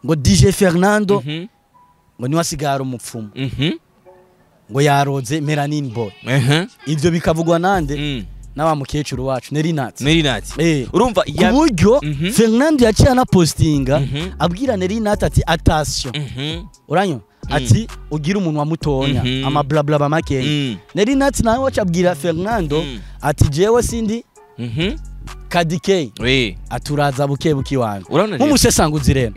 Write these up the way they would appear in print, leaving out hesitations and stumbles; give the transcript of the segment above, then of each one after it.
Ngo DJ Fernando ngo niwe asigara umupfumu, ngo yaroze Melanin Boy. Ivyo bikavugwa nande? N'aba mukecuru wacu Nelly Nat. Nelly Nat. Eh. Urumva ku buryo Fernando yaciye anapostinga abwira Nelly Nat ati: "Attention." Uranyo ati ugira umunwa mutonya, amablabla makeya. Nelly Nat nawe waca abwira Fernando ati: "Jewe sindi Kadike." Aturaza buke buke iwanyu. Urabona rero? Nk'umusesanguzi rero,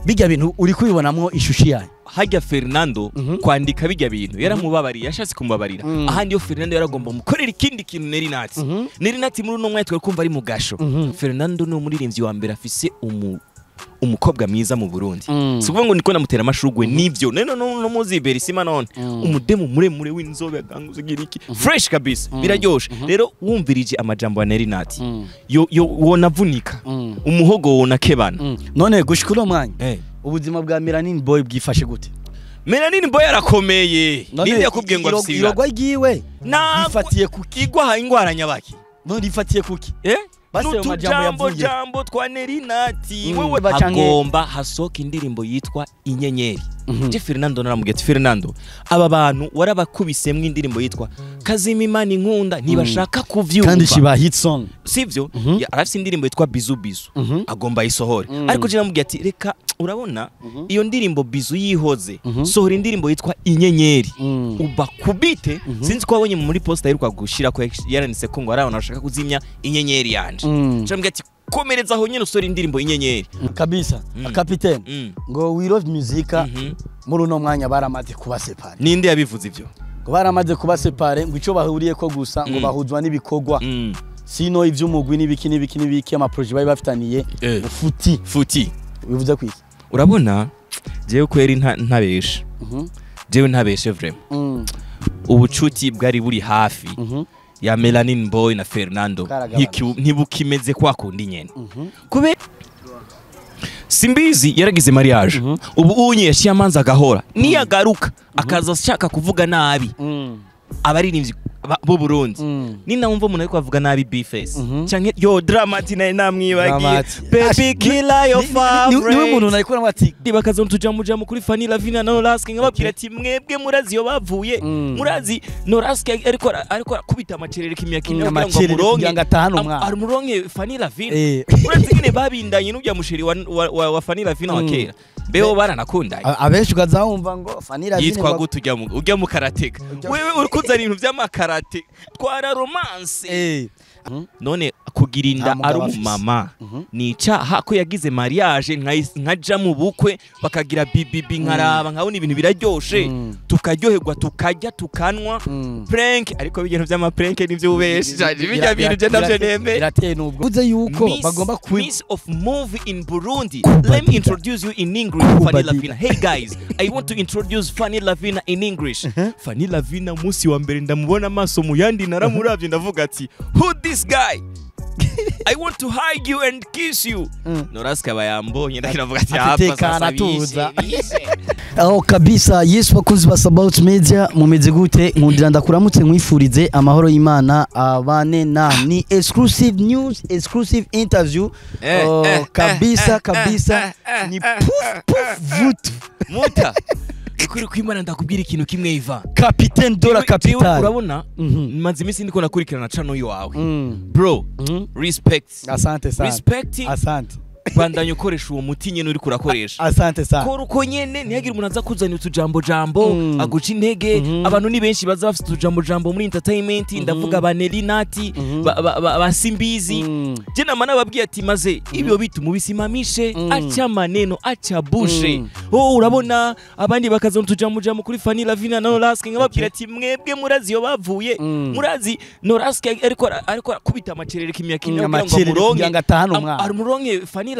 bijya bintu uri kubibonamwo ishusho yayo? Hajya Fernando kwandika bijya bintu yaramubabariye, yashatse kumubabarira. Ahandi yo Fernando yaragomba mukorera ikindi kintu Nelly Nat. Nelly Nat muri uno mwanya twari kumva ari mu gasho. Fernando ni umuririmbyi wa mbere afise umukobwa mwiza mu Burundi. Si ukuvuga ngo niko namutera amashurwe, nivyo none no muzi Berisima none umudemu muremure w'inzobe aganguze gira iki, fresh kabisa, biraryoshe. Rero wumvirije amajambo ya Nelly Nat, yo wonavunika umuhogo, wonakebana. None gushika uno mwanya, ubuzima bwa Melanin Boy bwifashe gute? Melanin Boy arakomeye. None ninde yakubwiye ngo afise ibibazo? Irogwa ryiwe Ntabwo rifatiye kuki? Igwaha ingwara nyabaki? None rifatiye kuki? Eh? Basi ayo majambo N'utujambo yavuye. jambo twa Nelly Nat. Wewe hagomba hasohoka indirimbo yitwa Inyenyeri. Je Fernando naramubwiye ati: "Fernando, aba bantu warabakubisemwo indirimbo yitwa Kazima Imana Inkunda, ntibashaka kuvyumva." Kandi shiba hit song. Sivyo? Arafise indirimbo yitwa Bizu Bizu, agomba ayisohore. Ariko je namubwiye ati: "Reka, urabona iyo ndirimbo Bizu yihoze, sohora indirimbo yitwa Inyenyeri ubakubite." Sinzi ko wabonye muri posta aheruka gushira ko yaranditse ko ngo ari abantu bashaka kuzimya inyenyeri yanje. Namubwiye ati: "Komereza aho nyene, usore indirimbo Inyenyeri." Kabisa, kapitene. Ngo We Love Music muri uno mwanya baramaze kuba séparé. Ninde yabivuze ivyo? Ngo baramaze kuba séparé, ngo ico bahuriye ko gusa ngo bahuzwa n'ibikorwa, sino ivy'umugwi n'ibiki n'ibiki n'ibiki, amaprojet bari bafitaniye ufuti. Futi. Bivuze kwiki? Urabona jewe kweri ntabeshe, jewe ntabeshe vraiment, ubucuti bwari buri hafi ya Melanin Boy na Fernando Bwaragabanutse. ntibukimeze kwa kundi nyene. Kube Simbizi yaragize mariage, ubu unye yashiye amanza agahora, niyagaruka akaza ashaka kuvuga nabi abaririmbyi b'u Burundi, ninawumva umuntu ariko avuga nabi Bface canke yo Dramati, naye namwibagiye. Dramati. Baby Killer, your favorite. Niwe muntu nariko nawe ati Bakaza tujamu kuri Fanny Lavina na Noraske, nkababwira ati: "Mwebwe murazi iyo bavuye?" Murazi Noraske ariko arakubita amacerere kimya kimya kugira ngo Amacerere amuronke kugira ngo atahane umwana. Amuronke Fanny Lavina. Urazi nyine babindanye n'urya musheri wa Fanny Lavina wa kera, beho baranakundanye. Abenshi ukaza wumva ngo Fanny Lavine Yitwa gute ujya mu karateka? Wewe uri kuzana ibintu by'amakarate, twara romance. None kugira inda Nta mugabo ari afise. umumama ni icaha ko yagize mariage, nkaja mu bukwe bakagira bibibi, nkaraba nkabona ibintu biraryoshe, tukaryoherwa, tukarya, tukanwa, prank. Ariko ibintu vy'amaprank nivyo ubesha, bijya bintu je navyo nemeye. Birateye n'ubwo uvuze yuko bagomba Miss of Movie in Burundi. Kuba Let me Dida. introduce you in English, Kuba Fanny Dida. Lavina. Hey guys, I want to introduce Fanny Lavina in English. Fanny Lavina, musi wa mbere ndamubona amaso mu yandi, naramuravye ndavuga ati: "Who this guy? I want to hug you and kiss you." Noraska bayambonye ndakiravuga ati: Ati "Hapa tekana, sasa tuza." bishe, bishe." Aho kabisa. Yesu, bakunzi ba Sabaut Media, mumeze gute? Nkundira ndakuramutse, nkwifurize amahoro y'Imana abane na ni exclusive news, exclusive interview. Oh, kabisa, kabisa, ni puf puf vutu. Muta. Ukuri kw'Imana, ndakubwira ikintu kimwe, Iva. Capitaine de la Jewe capitale. urabona, maze iminsi ndiko nakurikirana channel yawe. Bro, respect. Asante sana. Respect. Asante. Bandanya ukoresha uwo muti nyene uriko urakoresha. Asante sana. Kora uko nyene, ntihagire umuntu aza kuzanira utujambo jambo aguca intege. Abantu ni benshi baza bafite utujambo jambo muri entertainment, ndavuga ba Nelly Nati, ba Simbizi. Je nama nababwiye ati: "Maze ibyo bitu mubisimamishe, acha maneno, acha bushe." Oh, urabona abandi bakazana utujambo jambo kuri Fanny Lavina na Noraske, nkababwira ati: "Mwebwe murazi iyo bavuye?" Murazi Noraske ariko arakubita amacerere kimya kimya kugira ngo Amacerere amuronke kugira ngo atahane umwana. Amuronke Fanny Lavina.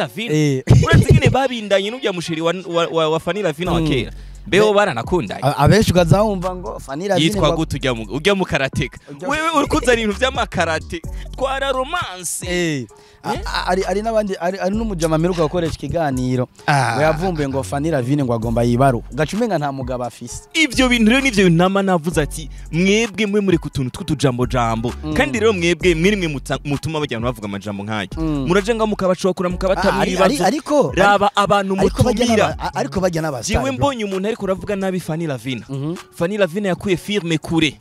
Urazi nyine babindanye n'urya musheri wa Fanny Lavina wa kera, beho baranakundanye. Abenshi ukaza wumva ngo Fanny Lavine Yitwa gute ujya mu karateka? Wewe uri kuzana ibintu by'amakarate, twara romance. Ari n'abandi, ari n'umujama ameruka gukoresha ikiganiro ngo yavumbuye ngo Fanny Lavine ngo agomba yibaru, ugaca umenga nta mugabo afise. Ivyo bintu rero nivyo bintu nama navuze ati mwebwe mwe muri kutuntu tw'utujambo jambo, kandi rero mwebwe mwirimwe mutuma bajya bavuga amajambo nk'ayo, muraje nga mukabacokora mukabata ibibazo. Ariko raba abantu mutumira, ariko bajya n'abastar. Jewe mbonye umuntu ariko uravuga nabi Fanny Lavine. Fanny Lavine yakuye firme kure,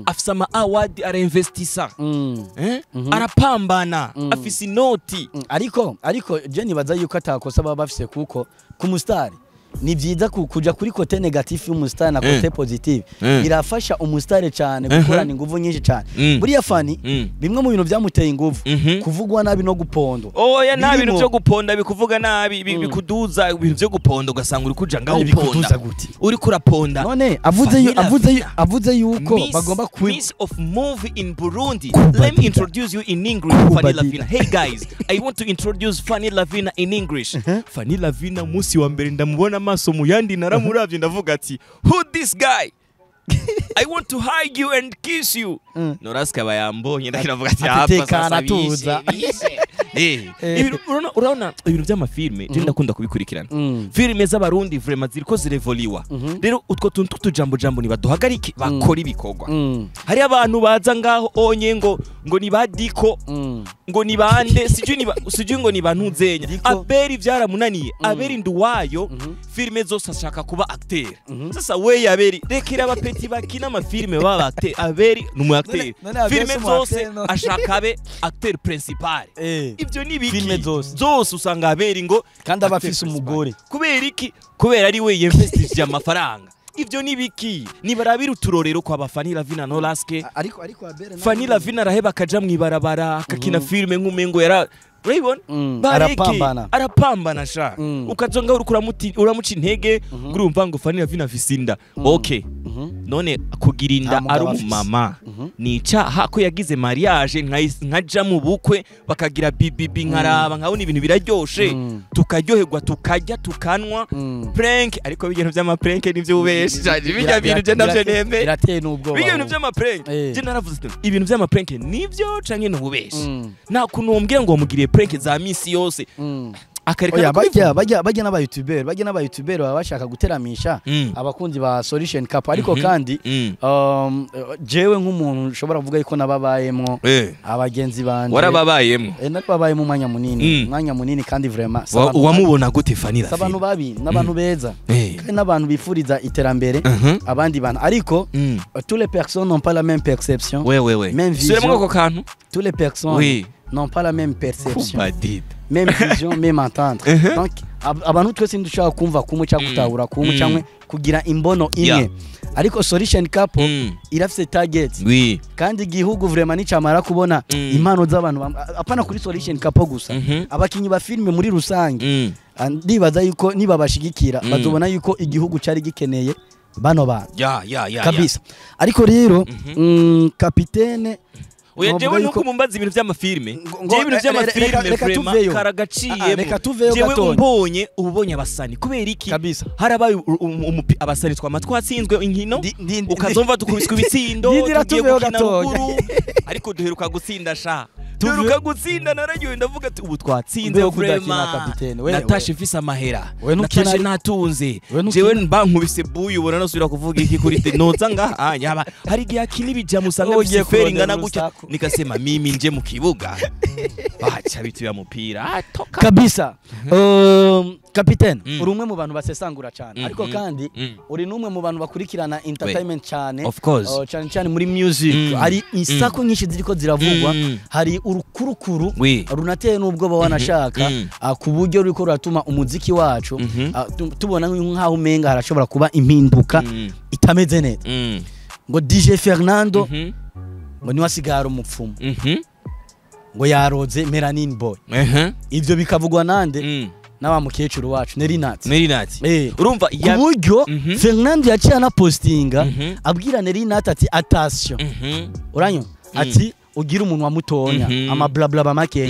afise ama award, arainvestisa, arapambana, afise inoti. Ariko je nibaza yuko atakosa baba bafise, kuko ku mustar ni byiza kuja kuri côté négatif y'umustar na côté positive, birafasha umustar cyane gukorana inguvu nyinshi cyane. Buriya Fanny bimwe mu bintu byamuteye inguvu kuvugwa nabi no gupondwa. Oya, nta bintu byo guponda bikuvuga nabi bikuduza, ibintu byo guponda ugasanga uri kuja ngaho uponda, uri kuraponda. None avuze yuko bagomba ku Miss of Movie in Burundi. Let me introduce you in English, Fanny Lavina. Hey guys, I want to introduce Fanny Lavina in English. Fanny Lavina musi wa mbere ndamubona amaso muyandi naramuravye ndavuga ati who this guy, I want to hug you and kiss you. Noraska bayambonye ndakiravuga ati hapa sasa bishe. Urabona ibintu by'amafilme je ndakunda kubikurikirana. Filme z'abarundi vraiment ziriko zirevoliwa. Rero utwo tuntu tw'utujambo jambo ni baduhagarike bakora ibikorwa. Hari abantu baza ngaho onye ngo ni badiko, ngo ni bande, sijui ngo ni bantuzenya. Aberi byaramunaniye, Aberi nduwayo filme zose ashaka kuba acteur. Sasa we Aberi rekera abapeti bakina amafilme baba acteur. Aberi ni umu acteur. Filme zose ashaka abe acteur principal. Ibyo ni biki? Filme zose usanga Aberi ngo kandi abafise umugore. Kubera iki? Kubera ari we yinvestije amafaranga. Ibyo ni biki? Nibarabira uturorero kwa ba Fanny Lavina Nolaske. Ariko Aberi Fanny Lavina araheba akaja mwibarabara akakina filme nk'umengo yara urabibona? Arapambana sha. Ukazonga uramuca intege urumva ngo Fanny Lavina afise inda. Okay. None kugira inda ari umumama ni icaha ko yagize mariage nkaja mu bukwe bakagira BBB nkaraba nkabona ibintu biraryoshe, tukaryoherwa tukarya tukanwa prank. Ariko ibintu by'ama prank nivyo ubesha bijya bintu je navyo nembe birateye n'ubwoba. Ibintu by'ama prank je naravuze ibintu by'ama prank nivyo canke n'ububesha. Nta kuntu wombwira ngo wamugiriye prank za misi yose. Oya, bajya n'aba YouTuber, bajya n'aba YouTuber baba bashaka guteramisha abakunzi ba Solution Cup. Ariko kandi jewe nk'umuntu ushobora kuvuga yuko nababayemwo abagenzi banje. Warababayemwo? Narababayemo umwanya munini, umwanya munini kandi vraiment. Wamubona gute Fanny Lavine? Abantu babi n'abantu beza kandi n'abantu bifuriza iterambere abandi bantu. Ariko toutes les personnes n'ont pas la même perception. Même vision. Toutes les personnes n'ont pas la même perception. Même vision, même entente. Donc abantu twese ndushaka kumva kumwe cyangwa gutahura kumwe cyangwa kugira imbono imwe. Ariko Solution Cup irafise target. Kandi igihugu vraiment nicamara kubona impano z'abantu apana kuri Solution Cup gusa. Abakinyi ba filme muri rusange ndibaza yuko niba bashigikira bazobona yuko igihugu cari gikeneye bano bantu. Kabisa. Ariko rero kapitene Oya jewe nuko mumbaza ibintu by'amafilme. Jewe ibintu by'amafilme vraiment karagaciye. Jewe umbonye ubonye abasani kubera iki? Harabaye abasani twama twatsinzwe inkino ukazomva dukubiswe ibitsindo tugiye gukina ruguru ariko duheruka gutsinda sha. Duheruka gutsinda naragiye ndavuga ati ubu twatsinze vraiment. Natashe mfise amahera. Natashe natunze. Jewe mba nkubise buyu ubona nosubira kuvuga iki kuri te noza ngaha yaba hari igihe akina ibijama usanga bifise feri ingana gutya. Nikasema mimi nje mu kibuga bacha bitu ya mupira toka kabisa. Kapitene uri umwe mu bantu basesangura cyane, ariko kandi uri numwe mu bantu bakurikirana entertainment cyane, cyane cyane muri music. Hari isako nyinshi ziriko ziravugwa, hari urukurukuru runateye n'ubwoba wanashaka ku buryo ruriko ruratuma umuziki wacu tubona nkaho umenga harashobora kuba impinduka itameze neza. Ngo DJ Fernando ngo niwe asigara umupfumu, ngo yaroze Melanin Boy. Ivyo bikavugwa nande? N'aba mukecuru wacu Nelly Nat. Urumva ku buryo Fernando yaciye anapostinga abwira Nelly Nat ati attention, uranyo ati ugira umuntu wa mutonya ama bla bla make.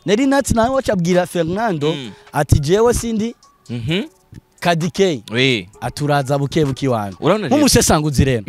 Nelly Nat nawe acabwira Fernando ati jewe sindi Kadike aturaza buke buki wanyu nk'umusesanguzi rero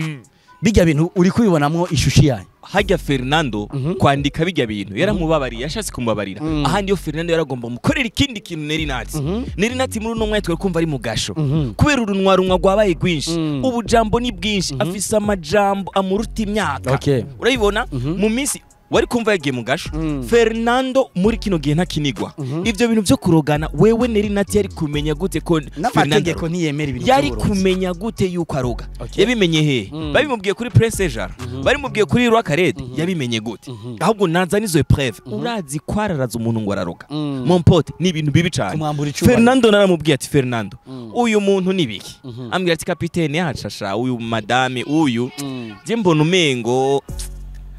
bijya bintu uri kubibonamwo ishusho yayo. Hajya Fernando kwandika bijya bintu yaramubabariye, yashatse kumubabarira. Ahandi yo Fernando yaragomba mukorera ikindi kintu Nelly Nat. Nelly Nat muri uno mwanya twari kumva ari mu gasho kubera urunwa runwa rwabaye rwinshi, ubujambo ni bwinshi, afise amajambo amuruta imyaka. Urayibona mu minsi wari kumva yagiye mu gasho. Fernando muri kino gihe ntakinigwa. Ivyo bintu byo kurogana, wewe Nelly Nat yari kumenya gute ko n'amategeko ntiyemera ibintu? Yari kumenya gute yuko aroga? Yabimenye he? Babimubwiye kuri Prince Jean, barimubwiye kuri Rwakarede, yabimenye gute? Ahubwo nanza nizo preuve. Urazi kwararaza umuntu ngo araroga, mon pote, ni ibintu bibi cyane. Fernando naramubwiye ati: "Fernando, uyu muntu ni biki?" Ambwira ati: "Kapitene, yacasha uyu madame uyu, je mbona umengo."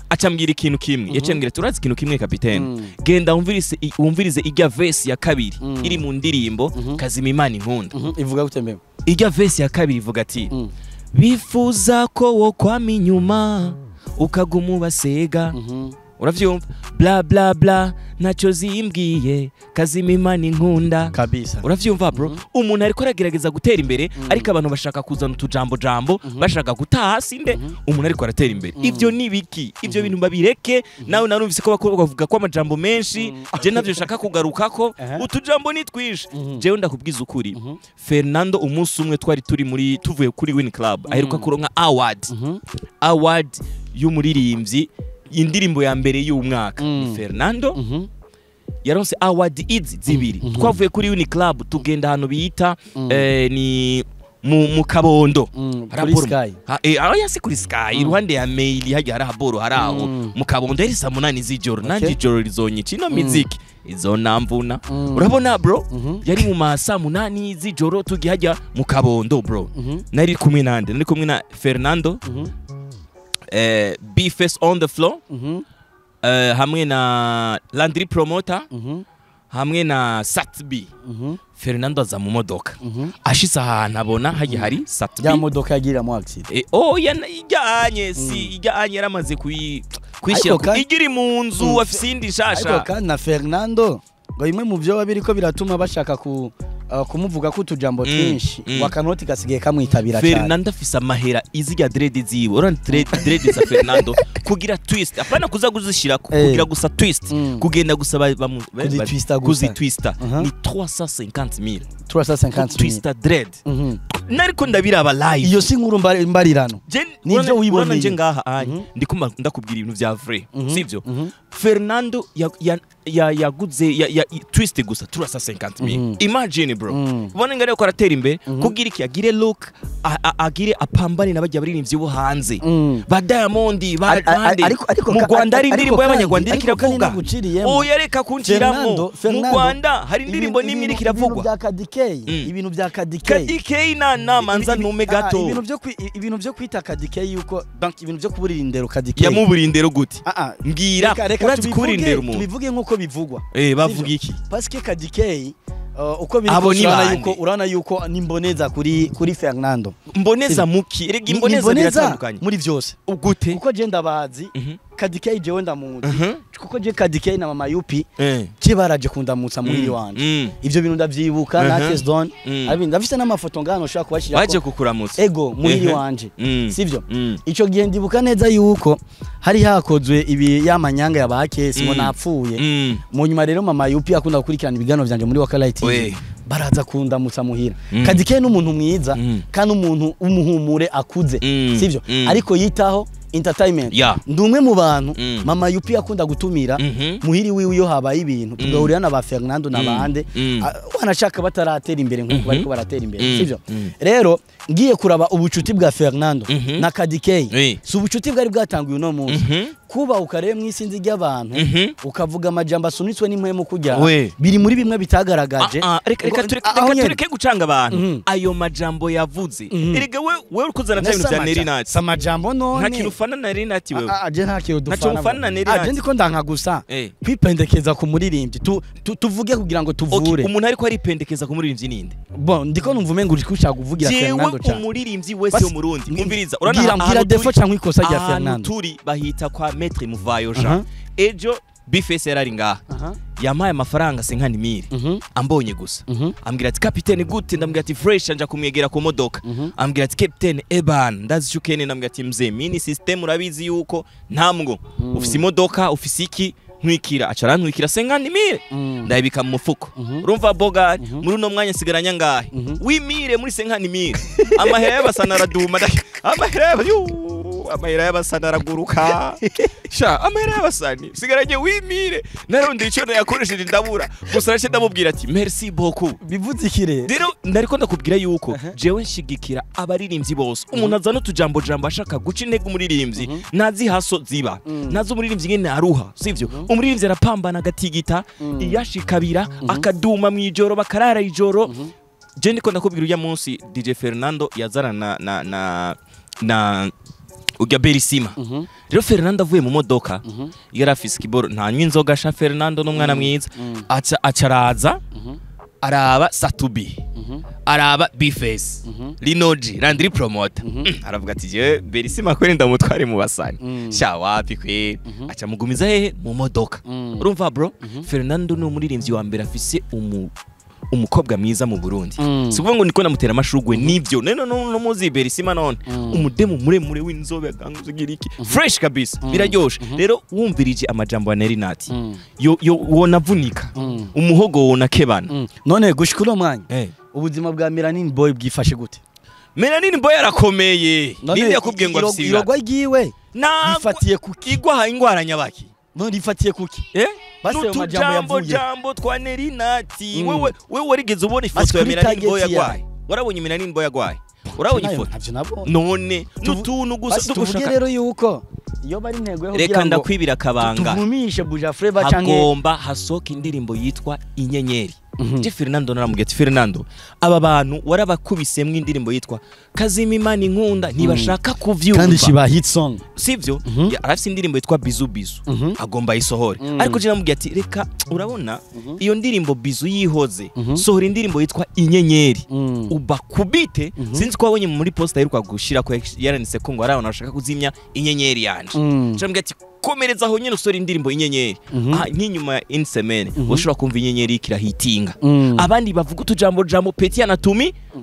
Acambwira ikintu kimwe, yaciye ati: "Urazi ikintu kimwe, kapitene? Genda wumvirize ijya verse ya kabiri iri mu ndirimbo Kazima Imana Inkunda." Ivuga gute mbere? Ijya verse ya kabiri ivuga ati: "Bifuza ko wo kwama inyuma ukaguma ubasega." Uravyumva? "Bla bla bla ntacyo zimbwiye, Kazima Imana Inkunda." Kabisa. Uravyumva, bro? Umuntu ariko aragerageza gutera imbere, ariko abantu bashaka kuzana utujambo jambo, bashaka gutaha hasi nde umuntu ariko aratera imbere. Ivyo ni biki? Ivyo bintu babireke. Nawe narumvise ko bakobwa bavuga ko amajambo menshi, je navyo shaka kugarukako. Utujambo ni twinshi. Jewe ndakubwiza ukuri, Fernando umunsi umwe twari turi muri, tuvuye kuri Win Club, aheruka kuronka award y'umuririmbyi indirimbo ya mbere y'umwaka ni Fernando yaronse award izi zibiri. Twavuye kuri Uni Club tugenda ahantu bita ni mu Kabondo. Kuri Sky. Aho yasi kuri Sky, iruhande ya mail hajya hari haboro, hari aho mu Kabondo. Yari saa 8 z'ijoro, nanje ijoro rizonyica ino miziki izo namvuna. Urabona, bro, yari mu ma saa 8 z'ijoro tugiye hajya mu Kabondo, bro. Nari kumwe nande? Nari kumwe na Fernando, B Face on the floor, hamwe na Landry Promoter, hamwe na Satb. Fernando aza mu modoka, ashitse ahantu abona hagiye hari Satb. Ya modoka yagiramo accident? Oh, ijyanye si ijyanye, yaramaze kuyishyira igiri mu nzu, afise indi nshasha. Ariko kandi na Fernando ngo bimwe mu byo biriko biratuma bashaka ku kumuvuga ko utujambo twinshi, wakanoti gasigaye kamwitabira cyane. Fernando afise amahera. Izirya dread ziwe, urabona dread za Fernando, kugira twist, apana kuza kuzishira, kugira gusa twist, kugenda gusa kuzitwista gusa, kuzitwista ni 350,000. 350,000 twista dread. Nariko ndabiraba live. Iyo si nkuru mbarirano? Nivyo wiboneye. Nje ngaha anye ndiko ndakubwira ibintu vya vrai, sivyo? Fernando yaguze ya twist gusa 350,000. Imagine, bro, ubona ngari ko aratera imbere kugira iki? Agire look, agire apambane n'abajya baririmbyi bo hanze, ba Diamond, ba bande. Mu Rwanda hari indirimbo y'abanyarwanda iriko iravuga. Oya, reka kunciramo. Mu Rwanda hari indirimbo n'imwe iriko iravugwa. Ibintu bya Kadikey, ibintu bya Kadikey. Kadikey na manza ntume gato. Ibintu byo kwita Kadikey yuko, donc ibintu byo kuburira indero Kadikey. Yamuburira indero gute? Mbwira, urazi kuburira indero umuntu? Tubivuge nkuko bivugwa. Bavuga iki? Parce que Kadikey, uko biri urabona yuko, urabona yuko nimboneza kuri Fernando. Mboneza muki? Erega imboneza biratandukanye. Muri byose. Gute? Kuko je ndabazi Kadikey, jewe ndamuzi, kuko je Kadikey na mama Yupi je baraje kundamutsa muhiri wanje. Ivyo bintu ndavyibuka na Kesdon abi, ndafise n'amafoto ngano ushobora kubashira. Baje kukuramutsa? Ego, muhiri wanje, sivyo? Ico gihe ndibuka neza yuko hari hakozwe ibi yamanyanga ya bakesi ngo napfuye. Mu nyuma rero mama Yupi akunda gukurikirana ibiganiro vyanje muri Wakala TV, baraza kundamutsa muhira. Kadikey n'umuntu mwiza kandi umuntu umuhumure akuze, sivyo? Ariko yitaho entertainment. Ndi umwe mu bantu mama Yupi akunda gutumira muhiri wiwe iyo habaye ibintu, tugahurira na ba Fernando n'abande, wanashaka bataratera imbere nkuko bariko baratera imbere, sivyo? Rero ngiye kuraba ubucuti bwa Fernando na Kadikey, si ubucuti bwari bwatanguye uno munsi. Kuba ukareba mwisinzi ry'abantu ukavuga amajambo asunitswe n'impwemu kujya biri muri bimwe bitagaragaje. Reka tureke gucanga abantu. Ayo majambo yavuze, erega we uri kuzana bya bintu bya Nelly Nat. Samajambo none. Nta kintu ufana na Nelly Nat wewe. Je nta kintu dufana. Ntaco ufana na Nelly Nat. Je ndiko ndanka gusa kwipendekeza ku muririmbyi, tuvuge kugira ngo tuvure. Umuntu ariko aripendekeza ku muririmbyi ninde? Bon, ndiko numva umengo uri kushaka kuvugira Fernando cyane. Umuririmbyi wese wo Murundi, umviriza. Urana mbwira défaut cyangwa ikosa rya Fernando. Turi bahita kwa Maître Muvayo Jean. Ejo Bface yarari ngaha. Yampaye amafaranga 50,000 ambonye gusa. Ambwira ati kapitene gute, ndambwira ati fresh, anja kumwegera ku modoka. Ambwira ati kapitene eban ndazi chukene, ndambwira ati mzee mini system urabizi yuko ntamgo ufise imodoka ufise iki ntwikira, acara ntwikira 50,000 ndabika mu mufuko. Urumva boga muri uno mwanya sigaranya ngahe wimire muri 50,000 amahera y'abasana araduma, amahera y'abasana araguruka sha, amahera y'abasani sigaranye wimire narundi ico yakoresheje ndabura gusa nace ndamubwira ati merci beaucoup. Bivuze ikire rero ndariko ndakubwira yuko jewe nshigikira abaririmbyi bose. Umuntu azana utujambo jambo ashaka guca intege umuririmbyi nazi haso ziba nazi umuririmbyi ngene aruha sivyo. Umuririmbyi arapambana agatigita iyashikabira akaduma mwijoro bakarara ijoro. Je ndiko ndakubwira uya munsi DJ Fernando yazana na ujya Berisima. Rero Fernando avuye mu modoka yari afise kiboro ntanywa inzoga sha Fernando n'umwana mwiza acaraza araba Satubi araba Bface Linoji Landry Promoter aravuga ati je Berisima kweri ndamutware mu basani sha wapi kwe aca mugumiza hehe mu modoka. Urumva bro Fernando ni umuririmbyi wa mbere afise umukobwa mwiza mu Burundi. Sikuvuga ngo niko namutera amashurwe nivyo none no muzi Berisima none umudemu muremure w'inzobe aganguze iki fresh kabisa biraryoshe. Rero wumvirije amajambo ya Nelly Nat yo wonavunika umuhogo wonakebana. None gushika uno mwanya ubuzima bwa Melanin Boy bwifashe gute? Melanin Boy arakomeye. Ninde yakubwiye ngo afise irogwa ryiwe bifatiye kuki? Igwa ingwara nyabaki none rifatiye kuki? N'utujambo jambo twa Nelly Nat. Wewe warigeze ubona ifoto ya Melanin Boy yagwaye? Warabonye Melanin Boy yagwaye? Urabonye ifoto? None n'utuntu gusa dugushaka rero yuko iyo bari intego yo kugira ngo reka ndakwibira akabanga tuvumishe Buja Flavor canke agomba hasoka indirimbo yitwa Inyenyeri. Je Fernando naramubwiye ati Fernando aba bantu warabakubisemwe indirimbo yitwa Kazima Imana inkunda ntibashaka kuvyumva kandi shiba hit song sivyo. Arafise indirimbo yitwa Bizu Bizu agomba isohore ariko je namubwiye ati reka urabona iyo ndirimbo Bizu yihoze sohora indirimbo yitwa Inyenyeri ubakubite. Sinzi ko wabonye muri posta yiruka gushira ko yaranise ko ngo arabona bashaka kuzimya inyenyeri yanje. Namubwiye ati komereza aho nyene usora indirimbo Inyenyeri nk'inyuma ya in semaine ushobora kumva inyenyeri ikirahitinga. Abandi bavuga utujambo jambo peti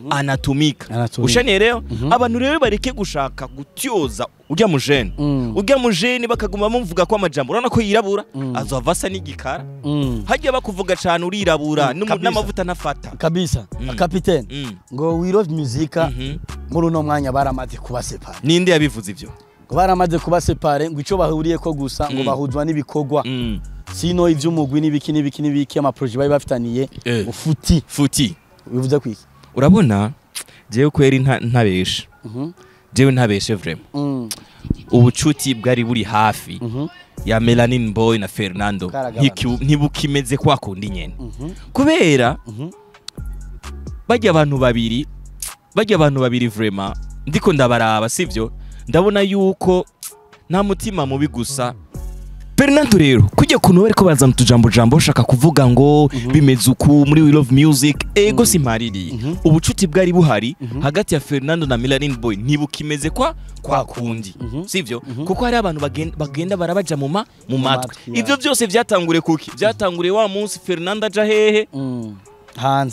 anatumika ushanereyo. Abantu rero bareke gushaka gutyoza ujya mu jeune ujya mu jeune bakaguma bamvuga ko amajambo urabona ko yirabura azova asa n'igikara hajya bakuvuga cyane urirabura n'amavuta nafata kabisa. Kapitene ngo we love music muri uno mwanya baramaze kubasepara. Ninde yabivuze ivyo? Baramaze kubasepare ngo ico bahuriye ko gusa ngo bahuzwa n'ibikorwa sino ivy'umugwi n'ibiki n'ibiki n'ibiki ama projet bari bafitaniye ufuti futi bivuze kwiki. Urabona jewe kweri ntabeshe jewe ntabeshe vraiment ubucuti bwari buri hafi ya Melanin Boy na Fernando ntibukimeze kwa kundi nyene kubera bajya abantu babiri vraiment ndiko ndabaraba sivyo ndabona yuko nta mutima mubi gusa. Fernando rero kujya kuntu bariko barazana utujambo jambo ushaka kuvuga ngo bimeze uku muri We Love Music ego simpaririye ubucuti bwari buhari hagati ya Fernando na Melanin Boy ntibukimeze kwa kundi sivyo kuko hari abantu bagenda barabaja mu matwi. Ivyo byose byatangure kuki? Byatangure wa munsi Fernando aja hehe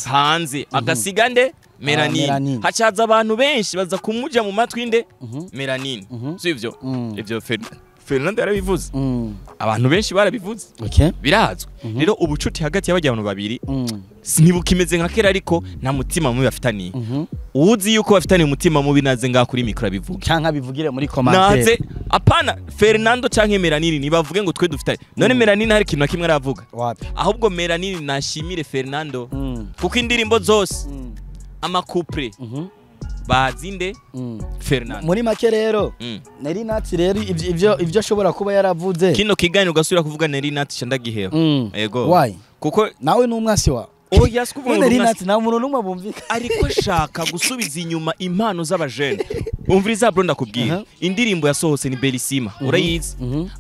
hanze agasiga nde Melanin. Hacaza abantu benshi baza kumuja mu matwi nde Melanin sivyo ivyo Fernando yarabivuze abantu benshi barabivuze birazwi. Rero ubucuti hagati y'abajya abantu babiri ntibukimeze nka kera ariko nta mutima mubi bafitaniye. Uzi yuko bafitaniye umutima mubi naze ngaha kuri mikro abivuge canke abivugire muri commentaire naze apana Fernando canke Melanin nibavuge ngo twe dufitanye. None Melanin hari ikintu na kimwe aravuga ahubwo Melanin nashimire Fernando kuko indirimbo zose amakupre bazinde Fernando. Muri make rero Nelly Nat rero ivyo ashobora kuba yaravuze kino kiganiro ugasubira kuvuga Nelly Nat candagiheba. Yego why kuko nawe n'umwasi wa oya sikuvuga ngo Nelly Nat na umuntu numwe bumvika ariko ashaka gusubiza inyuma impano z'abajene. Umviriza bro ndakubwira indirimbo yasohotse ni Belisima urayizi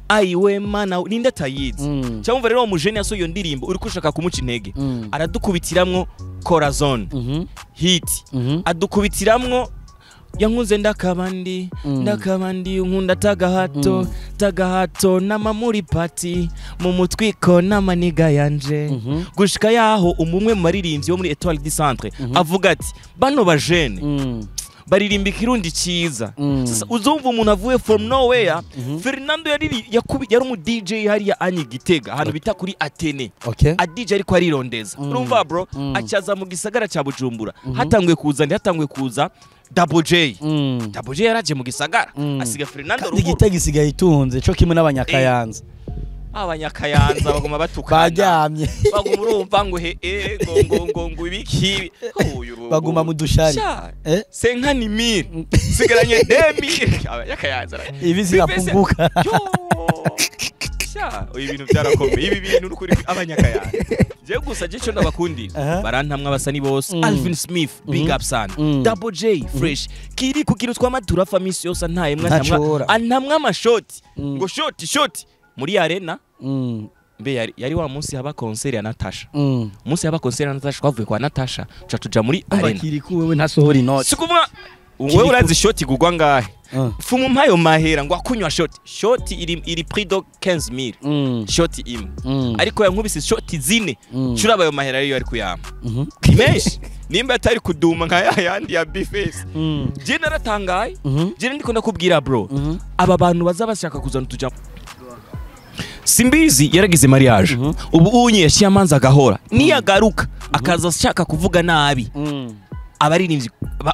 ayiwe mana ninde atayizi cyangwa rero umujene yasohoye iyo ndirimbo uriko ushaka kumuca intege aradukubitiramwo Corazon hit adukubitiramwo Yankunze ndakabandi, ndakabandi unkunda tagahato, tagahato nama muri party mu mutwiko n'amaniga yanje. Gushika yaho umumwe mu maririmbyi wo muri Etoile du Centre avuga ati bano bajene baririmba ikirundi ciza. Sasa uzumva umuntu avuye from nowhere. Fernando yari yari umu DJ hariya anyi Gitega, ahantu bita kuri Atene. A DJ ariko arirondeza. Urumva bro, acaza mu gisagara ca Bujumbura. Hatanguye kuza ndi hatanguye kuza Double J. Double J yaraje mu gisagara, asiga Fernando Kandi ruguru. Gitega isigaye itunze co kimwe n'abanyakayanza. Abanyakayanza baguma batukana. Baryamye. Baguma urumva ngo he ngo ngo ngo ngo ibiki uyu Baguma mu dushari. Sha, Eh? senkani mille sigaranye 2000 abanyakayanza. Ibi zirapunguka. Yo! Sha, ibi bintu byarakomeye, ibi bintu n'ukuri abanyakayanza. Je gusa je cyo ndabakundira. Barantamwa abasani bose. Alvin Smith, big up sana. Double J, fresh. Kiri kugira twama turafa misi yose ntayemwe Ntacora. antamwa antamwa amashoti. Ngo shoti shoti muri arena. Mbe yari wa munsi haba concert ya Natasha. Munsi haba concert ya Natasha, twavuye kwa Natasha tuca tuja muri Umva, arena. Kiriku wewe ntasohora inoti. Sikuvuga wewe urazi shoti gugwa ngahe? Fumu mpayo mahera ngo akunywa shoti. Shoti iri prix de 15000. Shoti imwe. Ariko yankubise shoti zine. Curaba ayo mahera ariyo ari kuyama. Ni menshi. Nimba atari kuduma nka ya yandi ya Bface. Je naratangaye. Je ndiko ndakubwira bro. Aba bantu baza bashaka kuzana tuja Simbizi yaragize mariage. Ubu unye yashiye amanza agahora. Niyagaruka akaza ashaka kuvuga nabi abaririmbyi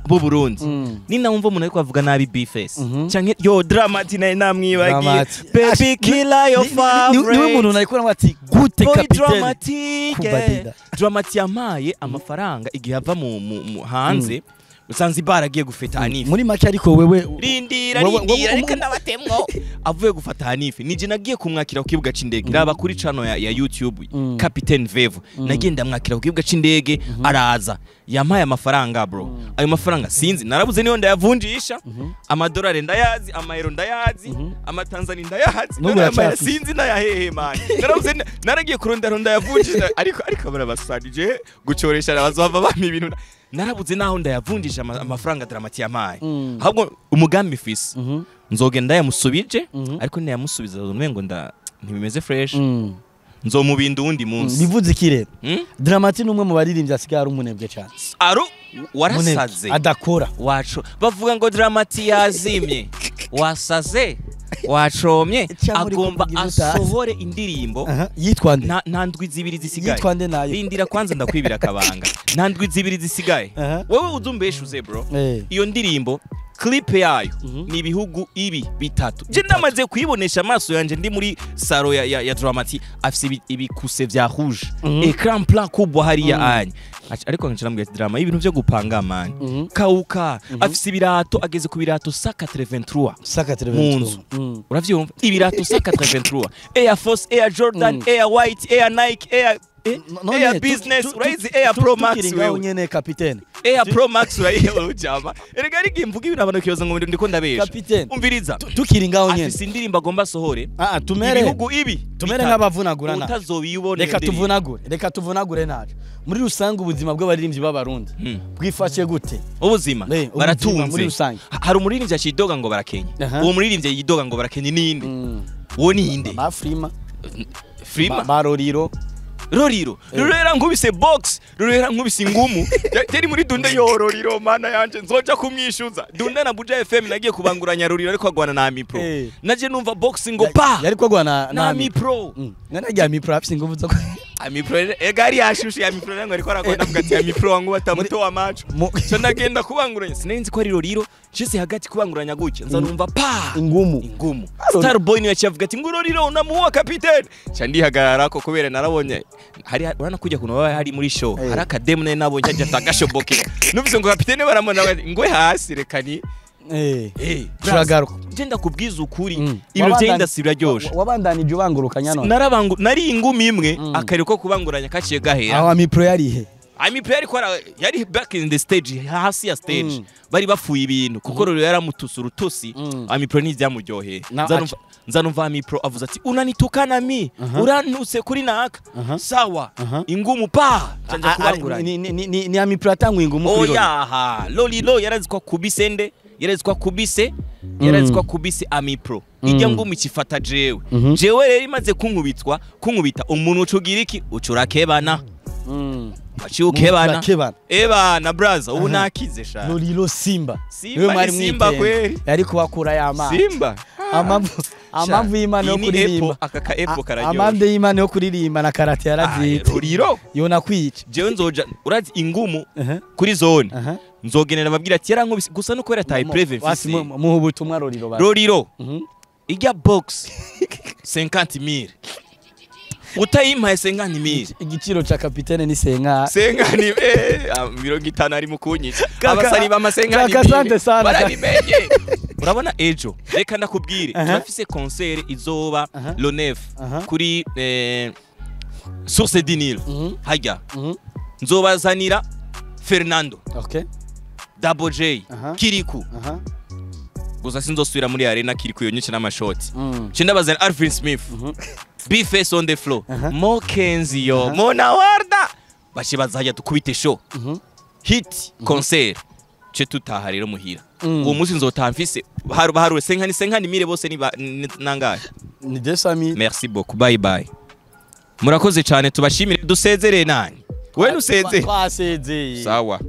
b'u Burundi. Nina wumva umuntu ariko avuga nabi Bface. Canke yo Dramati naye namwibagiye. Dramati. Baby killer your favorite. Niwe muntu nariko nawe ati gute Boy kapitene. Dramati. Kubadida. Dramati yampaye amafaranga igihe ava mu hanze. Zanzibar agiye gufeta Hanifi. Muri make ariko wewe Rindira, rindira, reka ndabatemwo. Avuye gufata Hanifi, nije nagiye kumwakira ku kibuga c'indege. Raba kuri channel ya YouTube, Captain Vevo. Nagiye ndamwakira ku kibuga c'indege, araza. Yampaye amafaranga bro. Ayo mafaranga sinzi, narabuze niyo ndayavunjisha. Amadolari ndayazi, amayero ndayazi, amatanzania ndayazi. N'ubu None ayo mahera uracyafise. sinzi ndayahehe man. Narabuze naragiye kurondera ndayavunjisha ariko barabasanije gucoresha abazova bampa ibintu. Narabuze naho ndayavunjisha amafaranga Dramati yampaye. Ahubwo umugambi fisi nzogenda yamusubije, ariko ntiyamusubiza umengo nda ntibimeze fresh. Nzomubinda uwundi munsi. Bivuze iki rero? Hmm? Dramati ni umwe mu baririmbyi asigaye ari umunebwe cyane. Aru warasaze. Umunebwe, adakora. Waco bavuga ngo Dramati yazimye, wasaze, wacomye. Cyangwa uri Agomba kuvuga ibyo utazi. asohore indirimbo. Aha, yitwa nde? Nta ndwi zibiri zisigaye. Yitwa nde nayo? Rindira kwanza ndakwibira akabanga, nta ndwi zibiri zisigaye. Wewe uzumbeshuze bro. Iyo ndirimbo clip yayo ni ibihugu ibi bitatu. Je ndamaze kuyibonesha amaso yanje ndi muri salon ya Dramati, afise ibikuse vya rouge, écran plat kubwa hariya anye. Ariko nkaca namubwira ati Drama, ibintu vyo gupanga man. Kauka afise ibirato, ageze ku birato 183 Saka mu nzu. Uravyumva, ibirato 183, Air Force, Air Jordan, Air White, Air Nike, Air None, Air Business. Urayizi Air Pro Max tukiri ngaho wewe? nyene kapitene. Air Pro Max urayihewe ujama? Erega ari igihe mvuga ibintu abantu bakibaza ngo ndiko ndabesha. Kapitene. Umviriza. Tukiri ngaho nyene. Afise indirimbo agomba asohore. Ah ah, tumere Ibihugu ibi tumere bitatu. nk'abavunagura naco. Utazobiyubona Reka tuvunagure, reka tuvunagure naco. Muri rusange ubuzima bw'abaririmbyi b'abarundi bwifashe gute? Ubuzima Ubuzima baratunze. muri rusange. Hari umuririmbyi acidoga ngo barakenye. Uwo muririmbyi yidoga ngo barakenye ninde? Uwo ninde? Ba Frima. Frima. Ba Roriro. Roriro, Roriro nkubise box, Roriro nkubise ingumu. Yari muri Dunda yo Roriro, mana yanje nzoja kumwishuza. Dunda na Buja FM nagiye kubanguranya Roriro ariko agwana na Ami Pro. Naje numva box ngo pa. Yari kogwa na na Ami Pro. None rya Ami Pro afise inguvu zo Ami Pro ega yari yashushe. Ami Pro ngo ariko aragwana avuga ati Ami Pro wangu batamutoa macho. So ndagenda kubanguranya, sinari ko ari Roriro nshitse hagati kubanguranya gutya nza numva pa ingumu. Ingumu. Star Boy niwe yaciye avuga ati ngo Roriro unamuua kapitene. Ca ndihagarara ko kubera narabonye hari urana kujya kuntu baba hari muri show. Hari akademu nari nabonye ajya atagashoboke, numvise ngo kapitene baramubona bati, ngwe hasi reka ni Turagaruka. Je ndakubwiza ukuri, ibintu vya industry biraryoshe. Wabandanije ubangurukanya none? Narabangu nari ingumi imwe, akariro ko kubanguranya kaciye gahera. Aho Ami Pro yarihe? Ami Pro yariko yari back in the stage, hasi ya stage. Bari bafuye ibintu kuko rero yaramutuse urutusi. Ami Pro ntivyamuryoheye. Nza numva Ami Pro avuze ati unanitukana mi, urantuse kuri naka. Sawa, ingumu pa canja kubanguranya. Ni Ami Pro atanguye ingumu kuri Roriro? Oyaha, Lolilo yarazi ko akubise nde. Yarezwa kubise, yarezwa kubise Ami Pro. Ijya ngumi ikifata jewe. Jewe rero imaze kunkubitwa, kunkubita umuntu ucugira iki? Ucurakebana. Aciye ukebana. Urakebana. Ebana braza, ubu nakize sha. Lolilo Simba. Simba Niwe mwari ni Simba mwitende. kweli. Yari kubakura y'amazi. Simba. Amamvu y'Imana yo Iyi ni kuririmba. Apple, aka ka Apple kararyoshye. Amamvu y'Imana yo kuririmba na karate yaravyitse. Lolilo. Yona kwica. Jewe nzoja urazi ingumu kuri zone. Nzogenera ababwira ati yarankubise gusa no kubera tayi preve Wasi mfise. muha ubutumwa Lolilo basi. Lolilo. Ijya box 50,000. Utayimpaye 50,000. Igiciro ca kapitene ni senka. Sengani 50 ari mu kunyica. Abasani b'amasengani. Kaka, asante sana. Barabimenye. Urabona ejo reka ndakubwire turafise concert izoba le 9 kuri Source du Nil hajya nzobazanira Fernando Okay. Double J Kiriku gusa sinzosubira muri arena Kiriku yonyice n'amashoti cindabazanira Alvin Smith B-Face on the floor Mo Kenzio Mona Warda bashe bazajya dukubite show hit concert ce tutaha rero muhira uwo munsi nzotaha mfise haruwe senkani mire bose ni nangahe Ni 200,000. Merci beaucoup, bye bye. Murakoze cyane, tubashimire, dusezerere nani we nusezere Twasezeye. Sawa.